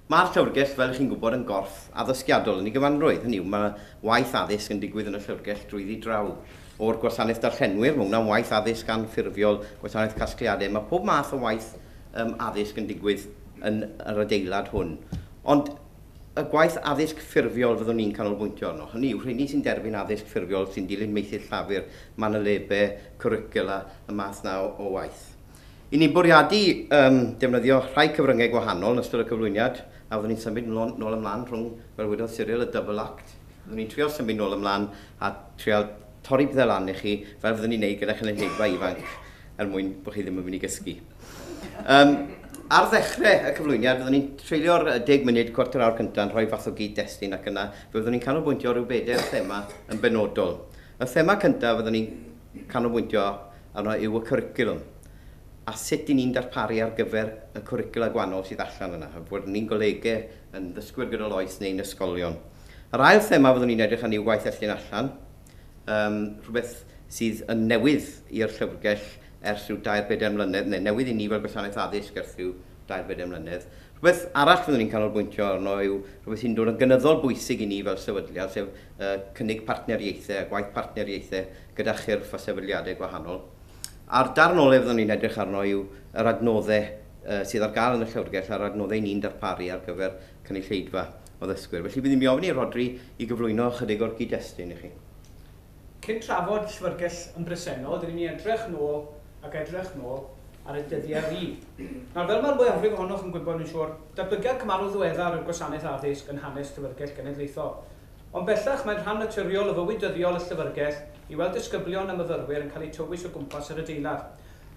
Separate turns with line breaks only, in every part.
Mae'r llyfrgell, fel chi'n gwybod, yn gorff addysgiadol yn ei gyfanrwydd. Hynny yw, mae waith addysg yn digwydd yn y llyfrgell drwyddi draw. O'r gwasanaeth darllenwyr, mae hwnna'n waith addysg anffurfiol, gwasanaeth casgliadau. Mae pob math o waith addysg yn digwydd yn yr adeilad hwn. Ond y gwaith addysg ffurfiol fyddwn ni'n canolbwyntio arno. Hynny yw, rheini sy'n derbyn addysg ffurfiol sy'n dilyn meysydd llafur, manylebau, cwricwla, y math 'na o waith. I ni'n bwriadu defnyddio rhai cyfryngau gwahanol yn ystod y cyflwyniad, a fyddwn ni'n symud nôl ymlaen rhwng, fel wedodd Cyril, y double act. Fyddwn ni'n trio symud nôl ymlaen a trio torri pethau lan i chi, fel fyddwn ni'n neud gyda chynulleidfa ifanc, er mwyn bod chi ddim yn mynd i gysgu. Ar ddechrau y cyflwyniad, fyddwn ni'n treulio'r 10 munud, cwarter awr cyntaf yn rhoi fath o gyd-destun, ac yna fe fyddwn ni'n canolbwyntio rhyw bedair thema yn benodol. Y thema cyntaf fyddwn ni'n canolbwyntio arno yw y cwricwlwm, a sut i ni'n darparu ar gyfer y cwricwla gwahanol sydd allan yna, bod ni'n golegau yn ddysgwyr gydol oes neu'n ysgolion. Yr ail thema fyddwn ni'n edrych arni yw gwaith estyn allan, rhywbeth sydd yn newydd i'r llyfrgell ers rhyw 2-4 mlynedd, neu newydd i ni fel gwasanaeth addysg ers rhyw 2-4 mlynedd. Rhywbeth arall fyddwn ni'n canolbwyntio arno yw rhywbeth sy'n dod yn gynyddol bwysig i ni fel sefydliad, sef cynnig partneriaethau a gwaith partneriaethau gyda chyrff a sefydliadau gwahanol. A'r darn olaf fyddwn ni'n edrych arno yw yr adnoddau sydd ar gael yn y llyfrgell a'r adnoddau ni'n darparu ar gyfer cynulleidfa o ddysgwyr. Felly bydd i'n ofyn i Rhodri i gyflwyno ychydig o'r gyd-destun i chi.
Cyn trafod llyfrgell yn bresennol, dyn ni'n edrych nôl ac edrych nôl ar y dyddiau fu. Nawr, fel mae'r mwyafrif ohonoch yn gwybod yn siŵr, datblygiad cymharol ddiweddar yw'r gwasanaeth addysg yn hanes llyfrgell genedlaethol. Ond bellach mae'n rhan naturiol o fywyd dyddiol y llyfrgell i weld disgyblion a myfyrwyr yn cael eu tywys o gwmpas yr adeilad.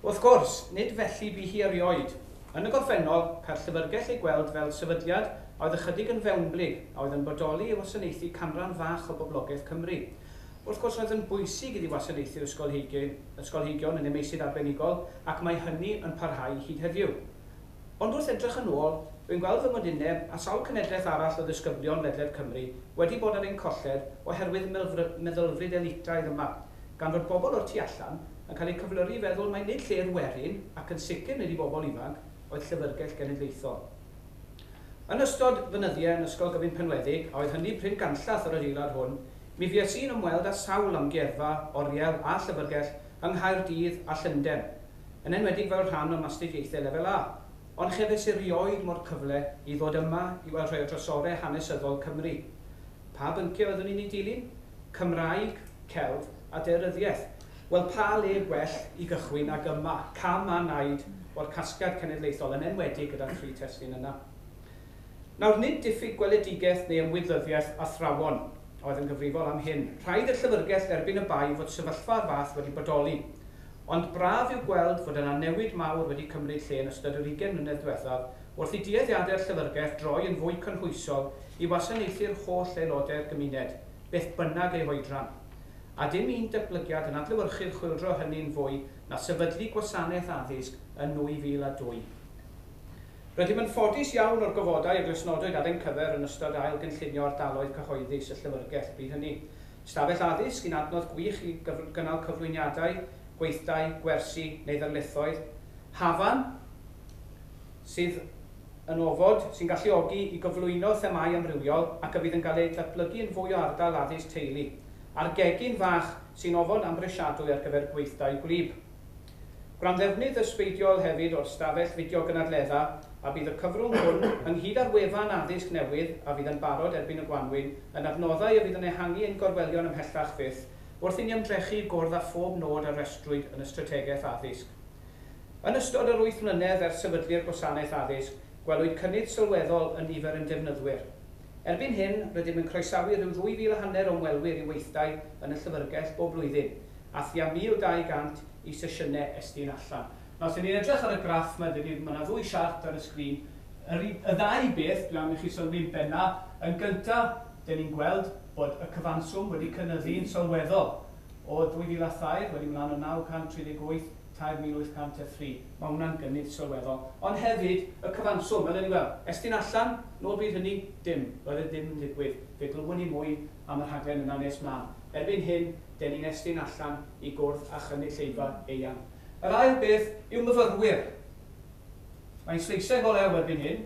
Wrth gwrs, nid felly bu hi erioed. Yn y gorffennol, cael llyfrgell ei gweld fel sefydliad a oedd ychydig yn fewnblyg, a oedd yn bodoli i wasanaethu canran fach o boblogaeth Cymru. Wrth gwrs, roedd yn bwysig iddi wasanaethu'r ysgolheigion yn y meysydd arbenigol, ac mae hynny yn parhau hyd heddiw. Ond wrth edrych yn ôl, rwy'n gweld fy mod inne a sawl cenedlaeth arall o ddisgyblion ledled Cymru wedi bod ar ein colled oherwydd meddylfryd elitaidd yma, gan fod bobl o'r tu allan yn cael eu cyflyru i feddwl mai nid lle'r werin, ac yn sicr nid i bobl ifanc, oedd llyfrgell genedlaethol. Yn ystod fy nyddiau yn Ysgol Gyfun Penweddig, a oedd hynny prin ganllath yr adeilad hwn, mi fues i'n ymweld â sawl amgueddfa, oriel a llyfrgell yng Nghaerdydd a Llundain, yn enwedig fel rhan o'm astudiaethau lefel A. Ond chefais erioed mo'r cyfle i ddod yma i weld rhai o drysorau hanesyddol Cymru. Pa bynciau oeddwn i'n eu dilyn? Cymraeg, celf a daearyddiaeth. Wel, pa le gwell i gychwyn ag yma, cam a naid o'r casgliad cenedlaethol, yn enwedig gyda'r tri testun yna. Nawr, nid diffyg gweledigaeth neu ymwybyddiaeth athrawon oedd yn gyfrifol am hyn. Rhaid i'r llyfrgell dderbyn y bai fod sefyllfa o'r fath wedi bodoli. Ond braf yw gweld fod yna newid mawr wedi cymryd lle yn ystod yr 20 mlynedd diwethaf wrth i dueddiadau'r llyfrgell droi yn fwy cynhwysol i wasanaethu'r holl aelodau'r gymuned, beth bynnag eu hoedran. A dim un datblygiad yn adlewyrchu'r chwyldro hynny'n fwy na sefydlu gwasanaeth addysg yn 2002. Rydym yn ffodus iawn o'r gofodau a glustnodwyd ar ein cyfer yn ystod ail gynllunio ardaloedd cyhoeddus y llyfrgell bryd hynny. Stafell addysg yn adnodd gwych i gynnal cyflwyniadau, gweithdai, gwersi neu ddarlithoedd. Hafan, sydd yn ofod sy'n galluogi i gyflwyno themâu amrywiol ac a fydd yn cael ei datblygu yn fwy o ardal addysg teulu, a'r gegin fach sy'n ofod amhrisiadwy ar gyfer gweithdai gwlyb. Gwranddefnydd ysbeidiol hefyd o'r stafell fideo gynadledda, a bydd y cyfrwng hwn, ynghyd â'r wefan addysg newydd a fydd yn barod erbyn y gwanwyn, yn adnoddau a fydd yn ehangu ein gorwelion ymhellach fyth, wrth i ni ymdrechu i gwrdd â phob nod a restrwyd yn y strategaeth addysg. Yn ystod yr 8 mlynedd ers sefydlu'r gwasanaeth addysg, gwelwyd cynnydd sylweddol yn nifer ein defnyddwyr. Erbyn hyn, rydym yn croesawu rhyw 2,500 o ymwelwyr i weithdai yn y llyfrgell bob blwyddyn, a thua 1,200 i sesiynau estyn allan. Nawr, os ni'n edrych ar y graff yma, mae yna ddwy siart ar y sgrin. Y ddau beth dwi am i chi sylwi'n benna, yn gyntaf, dyn ni'n gweld bod y cyfanswm wedi cynyddu'n sylweddol o 2003 wedi mlaen o 938, 3,803. Mae hwnna'n gynnydd sylweddol. Ond hefyd, y cyfanswm, fel ni weld, estyn allan, nôl bryd hynny, dim. Roedd e ddim yn digwydd. Fe glywwn ni mwy am y rhaglen yna nes mlaen. Erbyn hyn, dyn ni'n estyn allan i gwrdd â chynulleidfa eang. Yr ail beth yw myfyrwyr. Mae'n sleisau go lew erbyn hyn,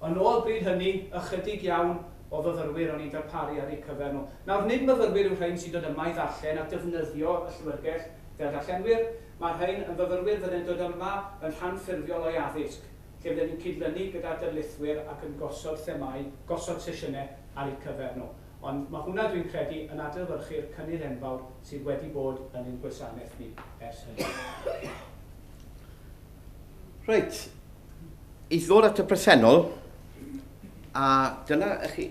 ond nôl bryd hynny, ychydig iawn o fyfyrwyr o'n i'n darparu ar eu cyfer nhw. Nawr, nid myfyrwyr yw'r rhain sy'n dod yma i ddarllen a defnyddio y llyfrgell fel darllenwyr. Mae'r rhain yn fyfyrwyr fydde'n dod yma yn rhan ffurfiol o'i addysg, lle fydden ni'n cydlynu gyda darlithwyr ac yn gosod themâu, gosod sesiynau ar eu cyfer nhw. Ond mae hwnna, dwi'n credu, yn adlewyrchu'r cynnydd enfawr sydd wedi bod yn ein gwasanaeth ni ers hynny.
Reit, i ddod at y presennol, a dyna i chi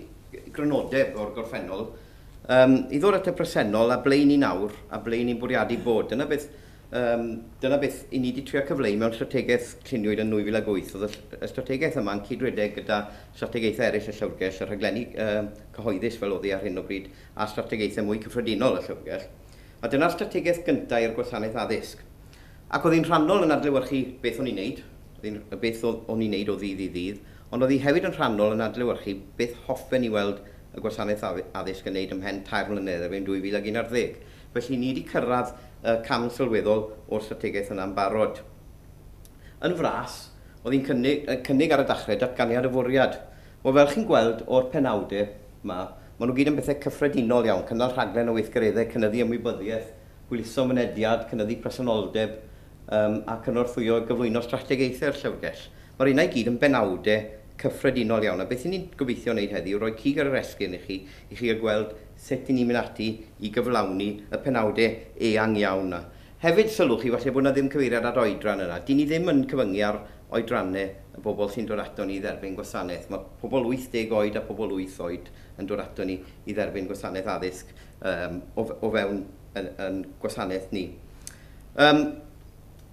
grynodeb o'r gorffennol, i ddod at y presennol a ble ni nawr, a ble ni'n bwriadu bod, dyna beth i ni wedi trio cyfleu mewn strategaeth lluniwyd yn 2008. Oedd y strategaeth yma'n cydredeg gyda strategaethau eraill y llyfrgell, y rhaglenni cyhoeddus fel oedd hi ar hyn o bryd, a strategaethau mwy cyffredinol y llyfrgell. A dyna'r strategaeth gyntaf i'r gwasanaeth addysg. Ac oedd hi'n rhannol yn adlewyrchu beth o'n i'n neud, beth o'n i'n neud o ddydd i ddydd, ond oedd hi hefyd yn rhannol yn adlewyrchu beth hoffen ni weld y gwasanaeth addysg yn neud ymhen 3 mlynedd erbyn 2011. Felly ni wedi cyrraedd y cam sylweddol o'r strategaeth yna'n barod. Yn fras, oedd hi'n cynnig ar y dechrau datganiad y fwriad. Wel, fel chi'n gweld o'r penawdau yma, maen nhw gyd yn bethau cyffredinol iawn, cynnal rhaglen o weithgareddau, cynyddu ymwybyddiaeth, hwyluso mynediad, cynyddu presenoldeb a cynorthwyo gyflwyno strategaethau'r llyfrgell. Mae'r un i gyd yn benawdau cyffredinol iawn. A beth ni'n gobeithio wneud heddiw yw rhoi cig ar yr esgyrn i chi a gweld sut i ni'n mynd ati i gyflawni y penawdau eang iawn na. Hefyd sylwch chi falle bod yna ddim cyfeiriad at oedran yna. Dyn ni ddim yn cyfyngu ar oedrannau y bobl sy'n dod ato ni i dderbyn gwasanaeth. Mae pobl 80 oed a pobl 8 oed yn dod ato ni i dderbyn gwasanaeth addysg o fewn yn gwasanaeth ni.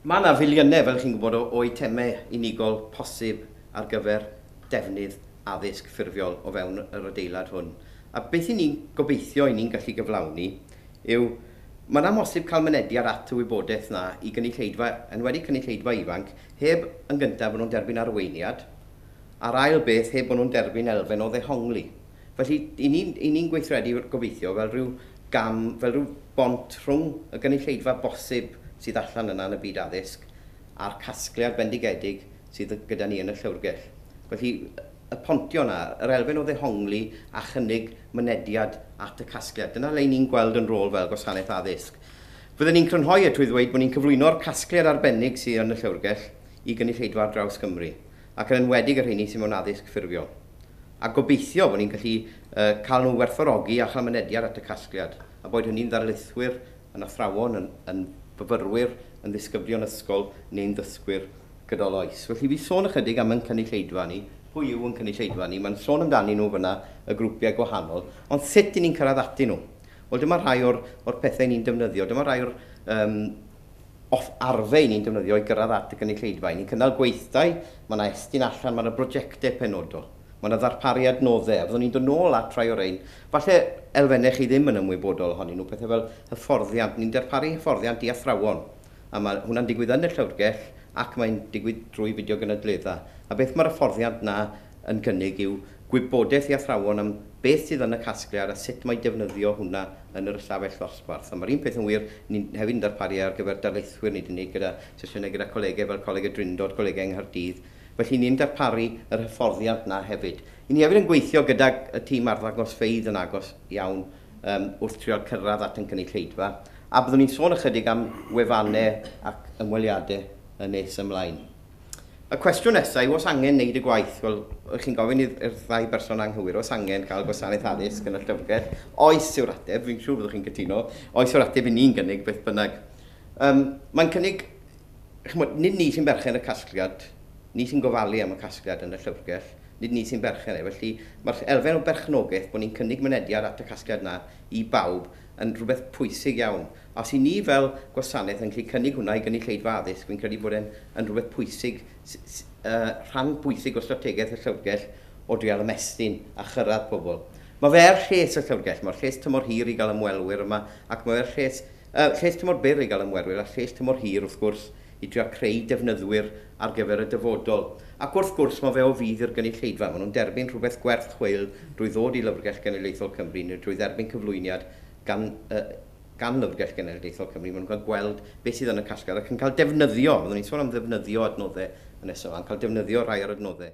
Mae yna filiynau, fel chi'n gwybod, o eitemau unigol posib ar gyfer defnydd addysg ffurfiol o fewn yr adeilad hwn. A beth i ni'n gobeithio i ni'n gallu gyflawni yw mae'n amhosib cael mynediad at y wybodaeth na i gynulleidfa, yn wedi cynulleidfa ifanc, heb yn gyntaf bod nhw'n derbyn arweiniad, a'r ail beth heb bod nhw'n derbyn elfen o ddehongli. Felly, i ni'n gweithredu gobeithio fel rhyw gam, fel rhyw bont rhwng y gynulleidfa bosib sydd allan yna yn y byd addysg a'r casgliad bendigedig sydd gyda ni yn y llyfrgell. Felly, y pontio yna, yr elfen o ddehongli a chynnig mynediad at y casgliad. Dyna le ni'n gweld yn rôl fel gwasanaeth addysg. Fyddwn ni'n crynhoi e trwy ddweud bod ni'n cyflwyno'r casgliad arbennig sydd yn y llyfrgell i gynulleidfa ar draws Cymru, ac yn enwedig y rheini sydd mewn addysg ffurfiol. A gobeithio bod ni'n gallu cael nhw werthfawrogi a chael mynediad at y casgliad, a bod hynny'n ddarlithwyr, yn athrawon, yn fyfyrwyr, yn ddisgyblion ysgol neu'n ddysgwyr gydol oes. Felly fi sôn ychydig am ein cynulleidfa ni, pwy yw yn cynulleidfa ni, mae'n sôn amdani nhw fyna, y grwpiau gwahanol, ond sut i ni'n cyrraedd atyn nhw? Wel, dyma rhai o'r pethau ni'n defnyddio, dyma rhai o'r arfau ni'n defnyddio i gyrraedd at y gynulleidfa. Ni'n cynnal gweithdai, mae yna estyn allan, mae yna brosiectau penodol. Mae yna ddarparu adnoddau, a fyddwn ni'n dod nôl at rhai o'r ein. Falle elfennau chi ddim yn ymwybodol ohonyn nhw, pethau fel hyfforddiant. Ni'n darparu hyfforddiant i athrawon. A mae hwnna'n digwydd yn y llyfrgell ac mae'n digwydd drwy fideo gynadledda. A beth mae'r hyfforddiant na yn gynnig yw gwybodaeth i athrawon am beth sydd yn y casgliad a sut mae defnyddio hwnna yn yr ystafell ddosbarth. A mae'r un peth yn wir, ni'n hefyd yn darparu ar gyfer darlithwyr ni wedi gwneud gyda sesiynau gyda colegau fel Coleg y Drindod, Colegau yng Nghaerdydd. Felly ni'n darparu yr hyfforddiant na hefyd. I ni hefyd yn gweithio gyda y tîm arddangosfeydd yn agos iawn wrth trio cyrraedd at yn cynulleidfa. A byddwn ni'n sôn ychydig am wefannau ac ymweliadau yn nes ymlaen. Y cwestiwn nesaf yw, oes angen wneud y gwaith? Wel, ych chi'n gofyn i'r ddau berson anghywir, oes angen cael gwasanaeth addysg yn y llyfrgell? Oes yw'r ateb, fi'n siŵr byddwch chi'n cytuno. Oes yw'r ateb i ni'n gynnig beth bynnag. Mae'n cynnig, chimod, nid ni sy'n berchen y casgliad, ni sy'n gofalu am y casgliad yn y llyfrgell, nid ni sy'n berchen e. Felly mae'r elfen o berchnogaeth bod ni'n cynnig mynediad at y casgliad yna i bawb yn rhywbeth pwysig iawn. Os i ni fel gwasanaeth yn gallu cynnig hwnna i gynulleidfa addysg, fi'n credu bod e'n yn rhywbeth pwysig, rhan bwysig o strategaeth y llyfrgell o drial ymestyn a chyrraedd pobl. Mae fe er lles y llyfrgell, mae'r lles tymor hir i gael ymwelwyr yma, ac mae e'r lles tymor byr i gael ymwelwyr, a lles tymor hir wrth gwrs i drio creu defnyddwyr ar gyfer y dyfodol. Ac wrth gwrs mae fe o fudd i'r gynulleidfa. Maen nhw'n derbyn rhywbeth gwerth chweil drwy ddod i Lyfrgell Genedlaethol Cymru neu drwy dderbyn cyflwyniad gan Lyfrgell Genedlaethol Cymru. Maen nhw'n cael gweld beth sydd yn y casgliad ac yn cael defnyddio. Byddwn ni'n sôn am ddefnyddio adnoddau yn nes ymlaen, cael defnyddio rhai o'r adnoddau.